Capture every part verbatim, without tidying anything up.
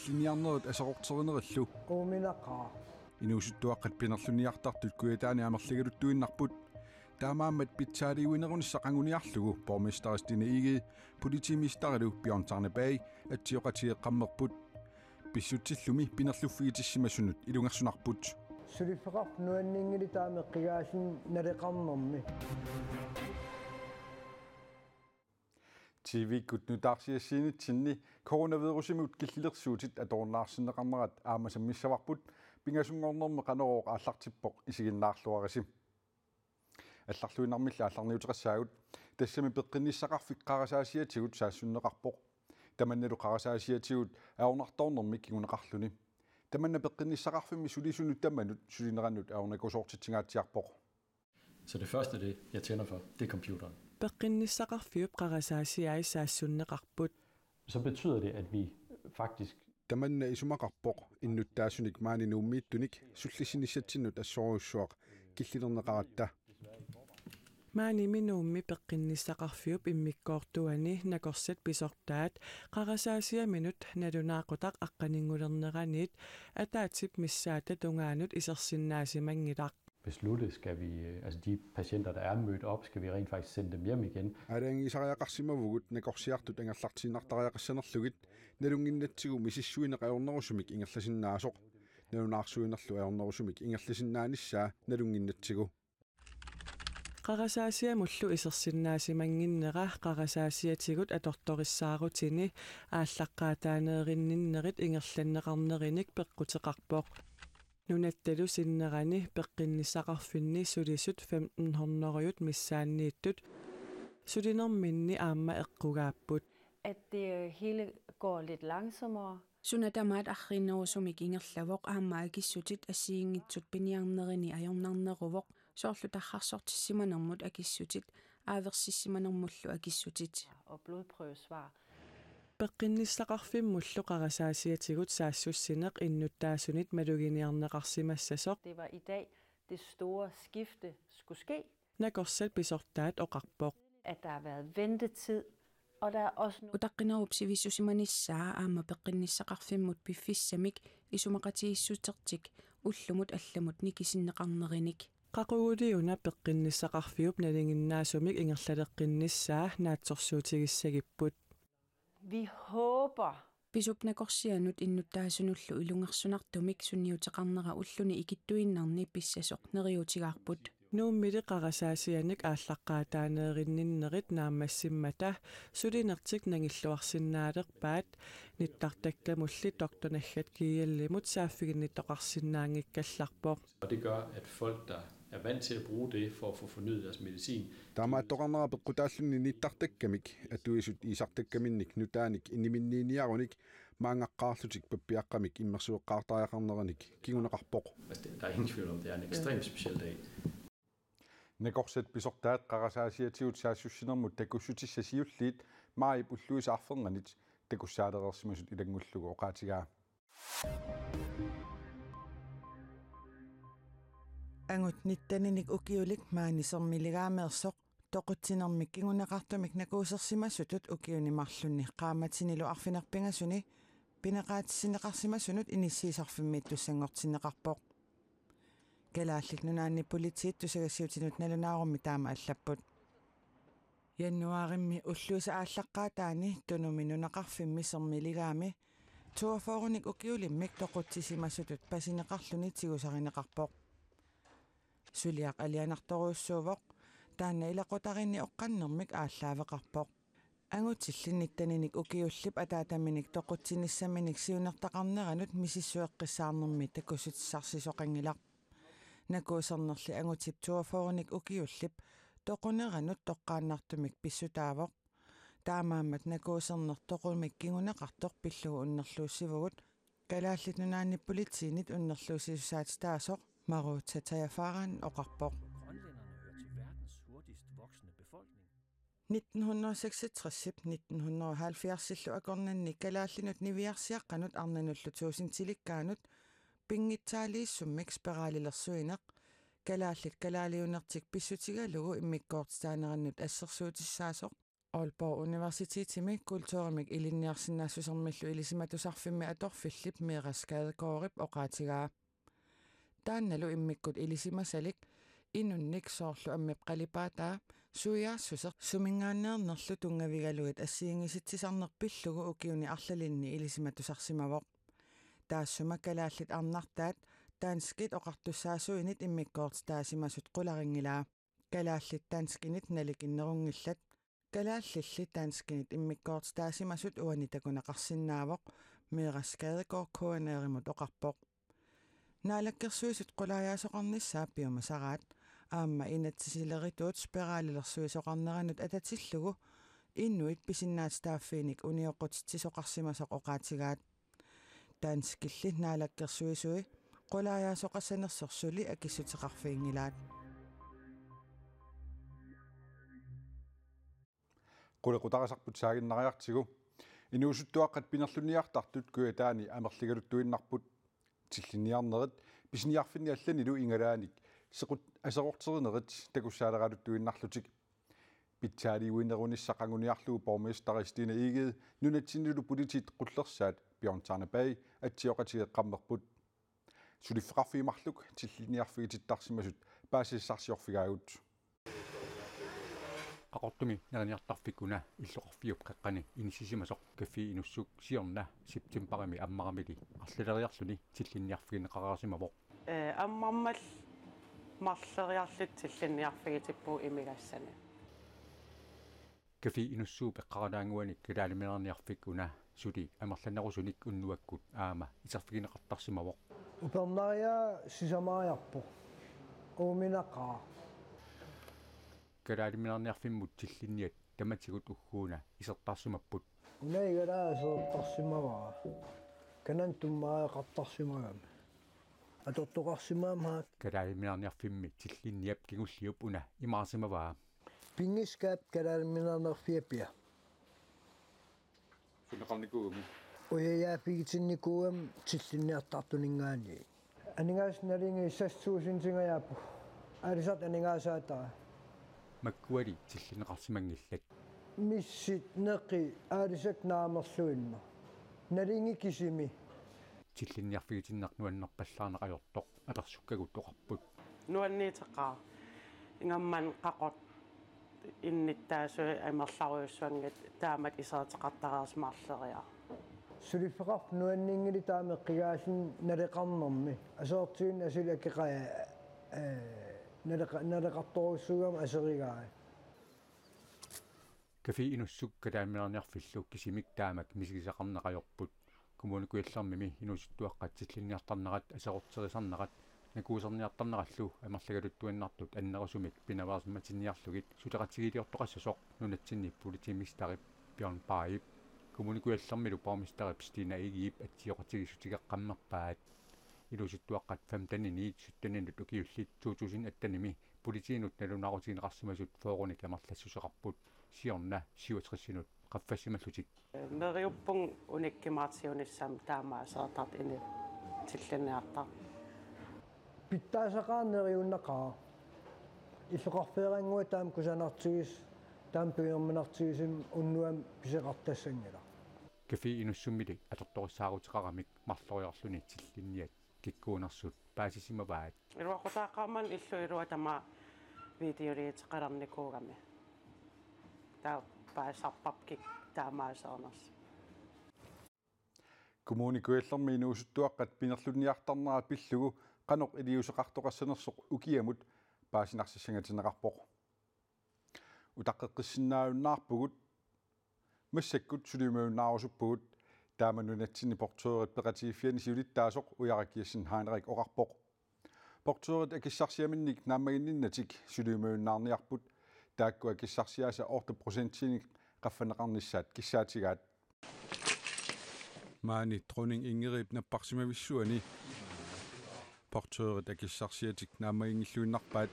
Linniarnerit aserorterinerillu. Uuminaqaaq. Inuusuttuaqqat pinerluniartartut Kujataani amerligaluttuinnarput. Taamaammat pitsaaliuinerunissaq anguniarlugu borgmesterip Stine Egede, politimesterip Bjørn Tarneberg atsioqatigeeqqammerput. Pissutsillumi pinerluffigitissimasunut ilungersunarput. Suliffeqarfik nuanninngilaq taama eqqigaasinnaleqarnermi. T V-kkut nutaarsiassiinitsinni coronavirusimut killilersuutit atorunnaarsinneqarnerat aamma sammissavarput, pingasunngornermi Qanorooq aallartippoq, isiginnaarluarisi. Allarluinnarmilli aallarniuteqassaagut. Tassami peqqinnissaqarfik qarasaasiatigut saassunneqarpoq. Tamannalu qarasaasiatigut ajornartoornermik kinguneqarluni. Tamanna peqqinnissaqarfimmi sulisunut tamanut sulinerannut ajornakusoortitsigaatsiarpoq. Så det første af det, jeg tænder for, det er computeren. Peqqinnissaqarfiup qarasaasiai saassunneqarput. Så betyder det, at vi faktisk... Tamanna isumaqarpoq innuttaasunik maani Nuummiittunik sullissinissatsinnut assorujussuaq killilerneqaratta. Maanimi Nuummi peqqinnissaqarfiup immikkoortuani nakorsat pisortaat qarasaasiaminut nalunaaqutaq aqqaninngulerneraniit ataatsip missaata tungaanut isersinnaasimanngilaq. Beslutte, skal vi, øh, altså de patienter, der er mødt op, skal vi rent faktisk sende dem hjem igen? Aalajangiisariaqarsimavugut nakorsiartut angerlartiinnartariaqassanerlugit, nalunnginnatsigu misissuineq ajornerusumik ingerlasinnaasoq. Nalunaarsuinerlu ajornerusumik ingerlasinnaanissaa nalunnginnatsigu. Qarasaasiamullu isersinnaasimannginnera qarasaasiatigut atortorissaarutini aallaqqaataaneerinninnerit ingerlanneqarnerinik peqquteqarpoq. Nunattalu sinnerani peqqinnissaqarfinni sulisut femten hundrede missaanniittut sulinerminni aamma eqqugaapput. At det, øh, hele går lidt langsommere. Suna tamaat arriinnerusumik ingerlavoq, aamma akissutit assigiinngitsut piniarnerini ajornarneruvoq, soorlu tarrarsortissimanermut akissutit, aaversissimanermullu akissutit. Og blodprøvesvar. Peqqinnissaqarfimmullu qarasaasiatigut saassussineq innuttaasunit maluginiarneqarsimassasoq. Det var i dag, det store skifte skulle ske. Nakorsat pisortaat oqarpoq. At der har været ventetid, og der er også no- Utaqqinerup sivissusimanissaa aamma peqqinnissaqarfimmut piffissamik isumaqatigiissutertik ullumut allamut nikisinneqarnerinik. Qaquguliuna peqqinnissaqarfiup nalinginnaasumik ingerlaleqqinnissaa naatsorsuutigissagipput. Vi håber. Pisup nakorsianut innuttaasunullu ilungersunartumik sunniuteqarnera ulluni ikittuinnarni pissasoq neriuutigaarput. Nuummili qarasaasianik aallaqqaataaneerinninnerit naammassimmata sulinertik nangilluarsinnaalerpaat, nittartakkamulli doktor naggat gl-imut saaffiginnittoqarsinnaanngikkallarpoq. Og det gør, at folk, der er vant til at bruge det for at få fornyet deres medicin, Taamaattoqarnera peqqutaalluni nittartakkamik atuisut iisartakkaminnik nutaanik iniminniiniarunik maanngaqqaarlutik pappiaqqamik immersueqqaartariaqarneranik kinguneqarpoq. Altså, det, der er ingen tvivl om, det er en ekstremt speciel dag. Nakorsat pisortaat qarasaasiatigut saassussinermut takussutissat siulliit maajip ulluisa arfernanit takussaalereersimasut ilanngullugu oqaatigaa. Angut nitteninik ukiulik maani sermiligaameersoq toqutsinermik kinguneqartumik nakuusersimasutut ukiuni marlunni qaammatinilu arfineq-pingasuni pineqaatissinneqarsimasunut inissiisarfimmiittussanngortinneqarpoq. Kalaallit Nunaanni Politiit tusagassiuutinut nalunaarummi taama allapput. Januaarimi ulluisa aallaqqaataani Tunumi nunaqarfimmi sermiligaami toogfyrrenik ukiulimmik toqutsisimasutut pasineqarluni tigusarineqarpoq. Suliaq alianartorujussuuvoq, taanna ilaqutariinni oqqannermik aallaaveqarpoq. Angutilli nitteninik ukiullip ataataminik toqutsinissaminik siunertaqarneranut misissueqqissaarnermi takussutissarsisoqanngilaq. Nakuusernerli angutip toogfyrrenik ukiullip toquneranut toqqaannartumik pissutaavoq. Taamaammat nakuuserneq toqumik kinguneqartoq pillugu unnerluussivugut, Kalaallit Nunaanni Politiinit unnerluussisussaatitaasoq Maru Tatajafaran oqarpoq. Grønlænderne hører til verdens hurtigst voksende befolkning. Nitten hundrede og seksogtres-ip nitten hundrede og halvfjerds-illu akornanni kalaallinut niviarsiaqqanut arnanullu tuusintilikkaanut pinngitsaaliissummik spiralilersuineq kalaallit kalaaliunertik pissutigalugu immikkoortitaanerannut assersuutissaasoq Aalborg Universitetimi kulturimik ilinniarsinnaassusermillu ilisimatusarfimmi atorfillip Meeras Gadegaardip oqaatigaa. Taannalu immikkut ilisimasalik inunnik soorlu ammip qalipaataa suiaassuseq suminngaanneernerlu tunngavigalugit assigiinngisitsisarneq pillugu ukiuni arlalinni ilisimatusarsimavoq. Taassuma kalaallit arnartaat danskit oqartussaasuinit immikkoortitaasimasut qularinngilaat. Kalaallit danskinit nalikinnerunngillat. Kalaallilli danskinit immikkoortitaasimasut uani takuneqarsinnaavoq, Meeras Gadegaard K N R-imut oqarpoq. Naalakkersuisut qulaajaasoqarnissaat piumasaraat, aamma inatsisilerituut spiralilersuisoqarneranut atatillugu inuit pisinnaatitaaffiinik unioqqutitsisoqarsimasoq oqaatigaat. Danskilli naalakkersuisui qulaajaasoqassanersoq suli akissuteqarfiginngilaat. Qulequtarisarput saaginnariartigu. Inuusuttuaqqat pinerlunniartartut Kujataani amerligaluttuinnarput. Tillinniarnerit pisiniarfinni allanilu igalaanik sequt-, aserorterinerit takussaaleraluttuinnarlutik. Pitsaaliuinerunissaq anguniarlugu borgmesteri Stine Egede nunatsinnilu politiit qullersaat Bjørn Tarnebay atsioqatigeeqqammerput. Suliffeqarfiit marluk tillinniarfigitittarsimasut paasissarsiorfigaagut. Qaqortumi neriniartarfik una illoqarfiup qeqqani inissisimasoq Café Inussuk siorna septembarimi ammaramili arlaleriarluni tillinniarfigineqareersimavoq. Ee, ammarmat marloriarluta tillinniarfigitippugut imigassani. Café Inussuup eqqaralaannguanik kalaaliminerniarfik una suli amerlanerusunik unnuakkut aamma iserfigineqartarsimavoq. Upernariaa sisamariarpoq. Uuminaqaaq. Kalaaliminerniarfimmut tillinniat tamatigut ugguuna isertarsimapput. Una igalaa isertarsimavara. Kanani tummaareqartarsimagami. Atortoqarsimagami. Kalaaliminerniarfimmi tillinniap kingulliup una imaarsimavaa. Pinngitsaap kalaaliminerniarfia pia. Sunneqarnikuugami. Ujajaaffigitsinnikuugami tillinniartartuninngaanniit. Aningaasat nalingi seks tusindingajaapput. Aalisartut aningaasaataat. Makkuali tillinneqarsimanngillat. Missit, neqi, aalisakkat naamerluinnaq. Nalingi kisimi. Tillinniarfigitinneq nuannerpallaarneq ajortoq apersukkagut oqarput. Nuanniitseqaaq. Ingammik qaqortoq innuttaasut amerlarujussuanngitsut taamatut isertitaqartareersoq marloriarlugu. Suliffeqarfik nuanninngilaq taama eqqigaalluni naleqarnermi. Aserortigut asuli akeqaa, ee, naleqa-, naleqartorujussuugami aserigai. Café Inussuk kalaaliminerniarfillu kisimik taamak misigisaqarneq ajorput. Kommune Kujallermimi inuusuttuaqqat tillinniartarnerat aserorterisarnerat nakuuserniartarnerallu amerligaluttuinnartut annerusumik pinaveersimatinniarlugit suleqatigiiliortoqassasoq nunatsinni politimesterip Bjørn Baajip, Kommune Kujallermilu borgmesterip Stine Egedep atsioqatigiissutigeqqammerpaat. Inuusuttuaqqat femteniniit sytteninut ukiullit to tusind attenimi politiinut nalunaarutigineqarsimasut fyrrenik amerlassuseqarput siorna syvogtresinut qaffassimallutik. Neriuppunga unikkumaartiunissamut taamaaseertartut inuit tillinniartartut. Pitsaasaqaaq neriunnaqaaq. Illoqarfeerannguaq taama kusanartigisoq, taama piumanertigisumik unnuami pisoqartassanngilaq. Café Inussummili atortorissaaruteqaramik marloriarluni tillinniat kikkuunersut paasisimavaat. Iluaqutaaqqaarmat illup iluani tamaat videoliuteqalernikuugami. Taava paasisarparput taamaaseernersoq. Kommune Kujallermi inuusuttuaqqat pinerlunniartarnerat pillugu qanoq iliuuseqartoqassanersoq ukiamut paasinarsissangatinneqarpoq. Utaqqeqqissinnaajunnaarpugut, massakkut suliumajunnaarusuppugut, taama nunatsinni portørit peqatigiiffianni siulittaasoq Ujarak Jessen Heinrich oqarpoq. Portørit akissarsiaminnik naammaginninnatik suliumajunnaarniarput, taakku akissarsiaasa otte procentinik qaffanneqarnissaat kissaatigaat. Maani Dronning Ingridip napparsimavissuani portørit akissarsiatik naammaginngilluinnarpaat.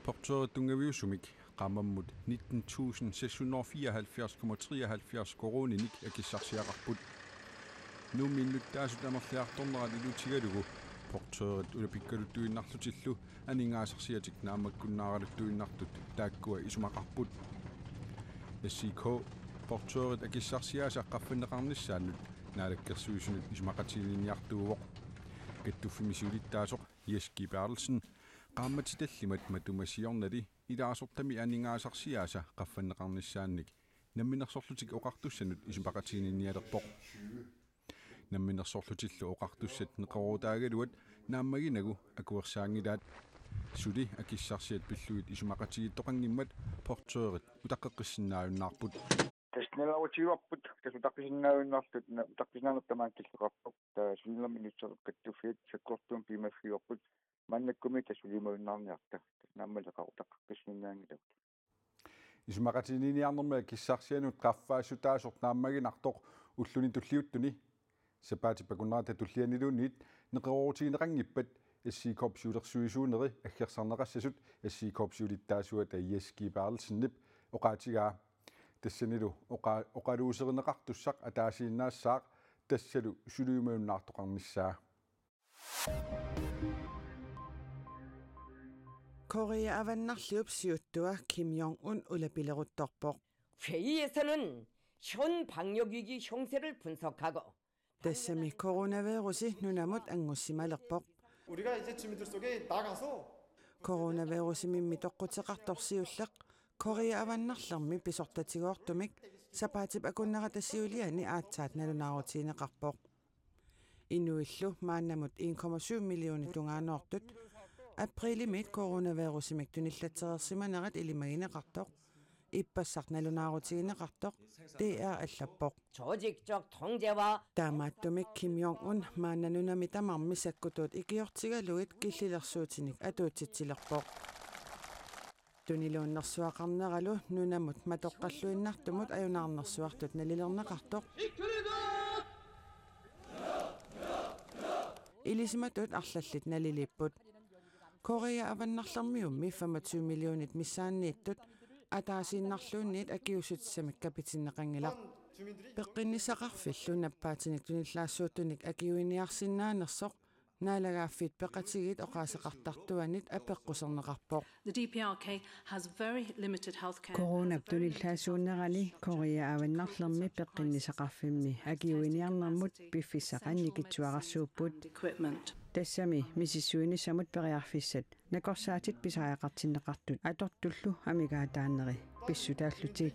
Portørit tunngaviusumik qaammammut nitten tusind seks hundrede og fireoghalvfjerds komma treoghalvfjerds koruuninik akissarsiaqarput. Nuummi innuttaasut amerliartornerat ilutigalugu Portørit ulapikkaluttuinnarlutillu aningaasarsiatik naammakkunnaaraluttuinnartut taakkua isumaqarput. S I K portørit akissarsiaasa qaffanneqarnissaannut Naalakkersuisunut isumaqatiginninniartuuvoq. Kattuffimmi siulittaasoq Jes G. Berthelsen qaammatit tallimat matuma siornali ilaasortami aningaasarsiaasa qaffanneqarnissaannik Namminersorlutik Oqartussanut isumaqatiginninnialerpoq. Namminersorlutillu oqartussat neqeroorutaagaluat naammaginagu akuersaanngilaat. Suli akissarsiat pillugit isumaqatigiittoqanngimmat portørit utaqqeqqissinnaajunnaarput. Tassa nalaarutigivarput, tassa utaqqisinnaajunnartut, na-, utaqqisinnaanertut tamaanga killeqarpoq. Taava sulinermi inuusuttorput kattuffiat sakkortuumik piumaffigivarput. Maannakkummi tassa suliumajunnaarniarta. Tassa naammaleqaaq utaqqeqqissinnaanngilagut. Isumaqatiginninniarnermi akissarsianut qaffaassutaasoq naammaginartoq ulluni tulliuttuni sapaatip akunnerata tullianiluunniit neqeroorutigineqanngippat S I K-p siulersuisuuneri aggersarneqassasut S I K-p siulittaasuata Jes G. Berthelsenip oqaatigaa. Tassanilu oqa-, oqaluuserineqartussaq ataasiinnaassaaq tassalu suliumajunnaartoqarnissaa. Korea Avannarliup siuttua Kim Jong-un ulapileruttorpoq. 회의에서는 현 방역위기 형세를 분석하고 Tassami coronavirusi nunamut anngussimalerpoq. 우리가 이제 주민들 속에 나가서 Coronavirusimimmi toqquteqartoq siulleq Korea Avannarlermi pisortatigoortumik sapaatip akunnerata siuliani aatsaat nalunaarutigineqarpoq. Inuillu maannamut en komma syv millionit tungaanoortut aprilimiit coronavirusimik tunillatsereersimanerat ilimagineqartoq ippassaq nalunaarutigineqartoq D R allappoq. 조직적 통제와 Taamaattumik Kim Jong-un maanna nunami tamarmi sakkutuut ikiortigalugit killilersuutinik atuutsitsilerpoq. Tuniluunnersuaqarneralu nunamut matoqqalluinnartumut ajunaarnersuartut nalilerneqartoq ilisimatut arlallit naliliipput. Korea Avannarlermiummi femogtyve millionit missaanniittut ataasiinnarluunniit akiuussutissamik kapitinneqanngilaq. Peqqinnissaqarfillu nappaatinik tunillaassuuttunik akiuiniarsinnaanersoq Naalagaaffiit Peqatigiit oqaaseqartartuanit apeqquserneqarpoq. The D P R K has very limited healthcare. Coronap tunillaassuunnerani Korea Avannarlermi peqqinnissaqarfimmi akiuiniarnermut piffissaq annikitsuararsuupput. Equipment. Tassami misissuinissamut periarfissat nakorsaatit pisariaqartinneqartut atortullu amigaataanneri pissutaallutik.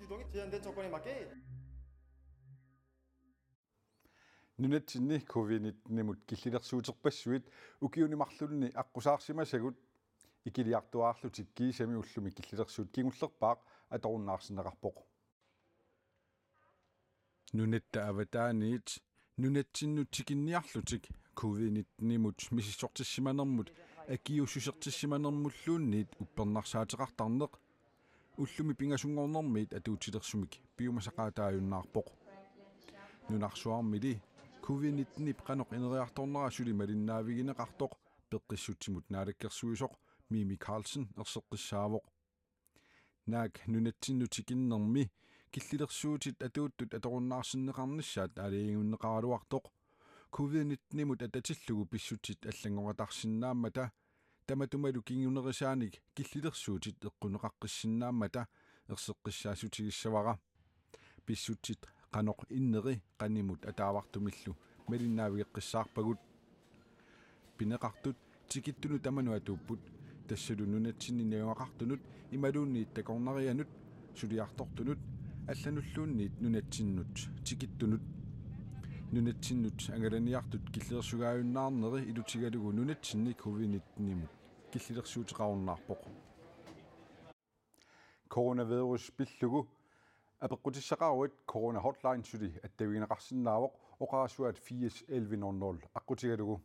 Nunatsinni covid nitten-imut killilersuuterpassuit ukiuni marlunni aqqusaarsimasagut ikiliartuaarlutik kiisami ullumi killilersuut kingullerpaaq atorunnaarsinneqarpoq. Nunatta avataaniit nunatsinnut tikinniarlutik covid nitten-imut misissortissimanermut akiuussusertissimanermulluunniit uppernarsaateqartarneq ullumi pingasunngornermiit atuutilersumik piumasaqaataajunnaarpoq. Nunarsuarmili covid nitten-ip qanoq ineriartornera suli malinnaavigineqartoq peqqissutsimut naalakkersuisoq Mimi Karlsen erseqqissaavoq. Naak nunatsinnut tikinnermi killilersuutit atuuttut atorunnaarsinneqarnissaat aalajangiunneqaraluartoq covid nitten-imut atatillugu pissutsit allanngorataarsinnaammata tamatumalu kingunerisaanik killilersuutit eqqunneqaqqissinnaammata erseqqissaatigissavara. Pissutsit qanoq inneri qanimut ataavartumillu malinnaavigeqqissaarpagut. Pineqartut tikittunut tamanut atuupput, tassalu nunatsinni najugaqartunut imaluunniit takornarianut suliartortunut allanulluunniit nunatsinnut tikittunut. Nunatsinnut angalaniartut killilersugaajunnaarneri ilutigalugu nunatsinni covid nitten-imut killilersuuteqarunnaarpoq. Coronavirus pillugu apeqqutissaqaruit Corona Hotline suli attavigineqarsinnaavoq oqarasuaat firs elleve nul nul aqqutigalugu.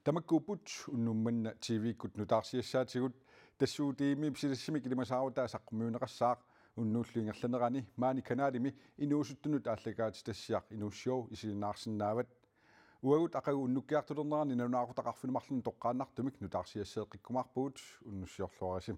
Tamakkuupput unnuk manna T V-kkut nutaarsiassaatigut. Tassuutiimi silassimik ilimasaarutaat saqqummiunneqassaaq unnuullu ingerlanerani maani kanalimi inuusuttunut aallakaatitassiaq inuussiooq isiginnaarsinnaavat. Uagut aqagu unnukkiartulernerani nalunaaqutaq arfineq-marlunut toqqaannartumik nutaarsiasseeqqikkumaarpugut, unnussiorluarisi.